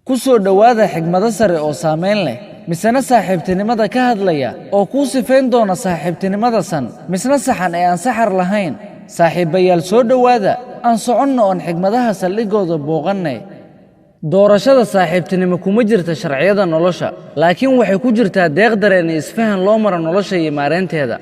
Ku soo dhowaada xigmado sare oo saamayn leh, misena saaxiibtinimada ka hadlaya oo kuu sifayn doona saaxiibtinimada san, misna saxan ee aan saxar lahayn. Saaxiibbayaal, soo dhowaada, aan soconno oon xigmadaha saldhigooda booqanne. Doorashada saaxiibtinimo kuma jirta sharciyada nolosha, laakiin waxay ku jirtaa deeq dareen iyo isfahan loo maro nolosha iyo maareynteeda.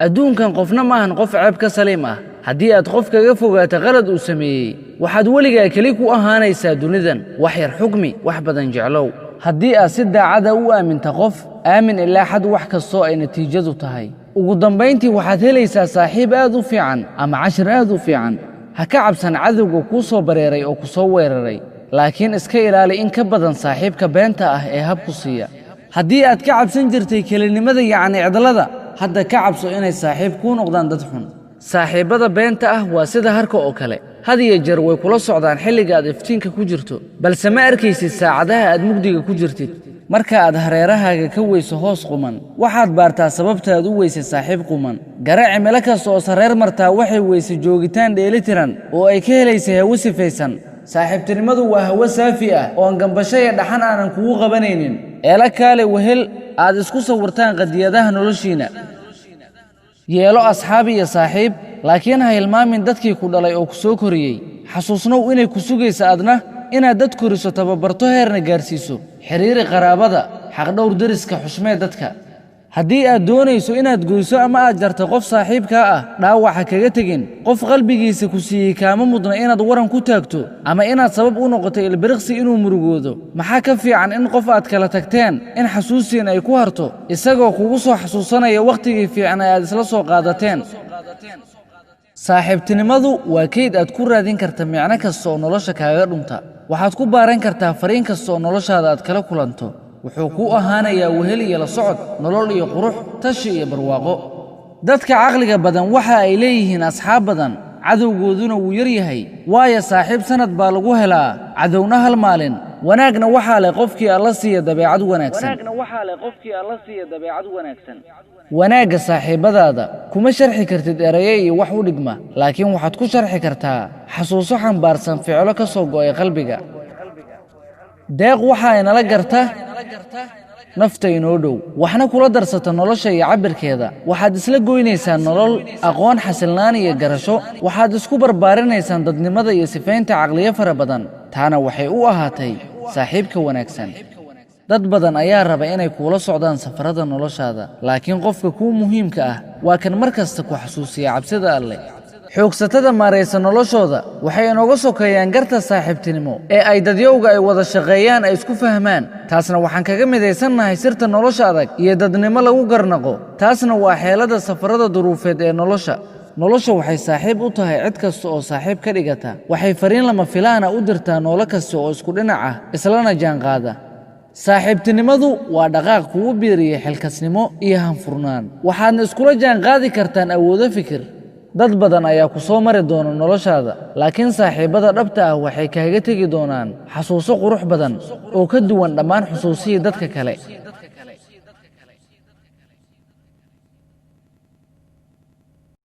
Adduunkan qofna ma ahan qof ceeb ka saliim ah. Haddii aad qof kaga fogaato qalad uu sameeyey, waxaad weligaa keli ku ahaanaysaa dunidan. Wax yar xukmi, wax badan jeclow. Haddii aad si daacada u aaminta qof, aamin ilaa xad, wax kastoo ay natiijadu tahay. Ugu dambayntii waxaad helaysaa saaxiib aad u fiican ama cashir aad u fiican. Ha ka cabsan cadowga kuu soo bareeray oo ku soo weeraray, laakiin iska ilaali in ka badan saaxiibka beenta ah ee habku siiya. Haddii aad ka cabsan jirtay kelinimada, yacni cidlada, hadda ka cabso inay saaxiib kuu noqdaan dad xun. Saaxiibbada beenta ah waa sida harka oo kale: had iyo jeer way kula socdaan xilliga aad iftiinka ku jirto, balse ma arkaysid saacadaha aad mugdiga ku jirtid. Marka aad hareerahaaga ka weyso hoos quman, waxaad baartaa sababta aad u weysay saaxiib quman. Gara cimilo kasta oo sareer martaa waxay weysay joogitaan dheelitiran oo ay ka helaysay hawo sifaysan. Saaxiibtinimadu waa hawo saafi ah oon gambasho iyo dhaxan aanan kugu qabanaynin. Eela kaale wehel aad isku sawirtaan qadiyadaha noloshiina. Yeelo asxaab iyo saaxiib, laakiin ha hilmaamin dadkii ku dhalay oo ku soo koriyey. Xasuusnow inay ku sugaysa adna inaad dad koriso, tababarto, heerna gaarsiiso. Xidhiiri qaraabada, xaqdhowr deriska, xushmee dadka. Haddii aad doonayso inaad goyso ama aad jarto qof saaxiibkaa ah, dhaawaxa kaga tegin. Qof qalbigiisa ku siiyey kaama mudna inaad waran ku taagto ama inaad sabab u noqoto ilbiriqsi inuu murugoodo. Maxaa ka fiican in qof aad kala tagteen in xasuustiin ay ku harto, isagoo kugu soo xasuusanaya wakhtigii fiican ee aad isla soo qaadateen? Saaxiibtinimadu waa kayd aad ku raadin karta micno kasta oo nolosha kaaga dhunta. Waxaad ku baaran kartaa fariin kasta oo noloshaada aad kala kulanto. Wuxuu kuu ahaanayaa wehel iyo la socod, nolol iyo qurux, tashi iyo barwaaqo. Dadka caqliga badan waxa ay leeyihiin asxaab badan, cadowgooduna wuu yar yahay, waayo saaxiib sanad baa lagu helaa, cadowna hal maalin. Wanaagna waxaa leh qofkii Alla siiya dabeecad wanaagsan. Wanaagga saaxiibbadaada kuma sharxi kartid eraye iyo wax u dhigma, laakiin waxaad ku sharxi kartaa xasuuso xambaarsan ficilo ka soo go'ay qalbiga. Deeq waxa inala garta nafta inoo dhow, waxna kula darsata nolosha iyo cabbirkeeda. Waxaad isla goynaysaan nolol, aqoon, xasilnaan iyo garasho. Waxaad isku barbaarinaysaan dadnimada iyo sifaynta caqliyo fara badan. Taana waxay u ahaatay saaxiibka wanaagsan. Dad badan ayaa raba inay kuula socdaan safarada noloshaada, laakiin qofka kuu muhiimka ah waa kan mar kasta ku xasuusiya cabsida Alleh. Xoogsatada maaraysa noloshooda waxay inooga sokeeyaan garta saaxiibtinimo ee ay dadyowga ay wada shaqeeyaan ay isku fahmaan. Taasna waxaan kaga midaysannahay sirta nolosha adag iyo dadnimo lagu garnaqo. Taasna waa xeelada safarada duruufeed ee nolosha. Nolosha waxay saaxiib u tahay cid kasta oo saaxiib ka dhigata. Waxay fariin lama filaana u dirtaa noolo kasta oo isku dhinac ah islana jaanqaada. Saaxiibtinimadu waa dhaqaaq kugu biiriya xilkasnimo iyo hanfurnaan, waxaadna iskula jaanqaadi kartaan awoodo fikir. Dad badan ayaa ku soo mari doona noloshaada, laakiin saaxiibbada dhabta ah waxay kaaga tegi doonaan xasuuso qurux badan oo ka duwan dhammaan xusuusihii dadka kale.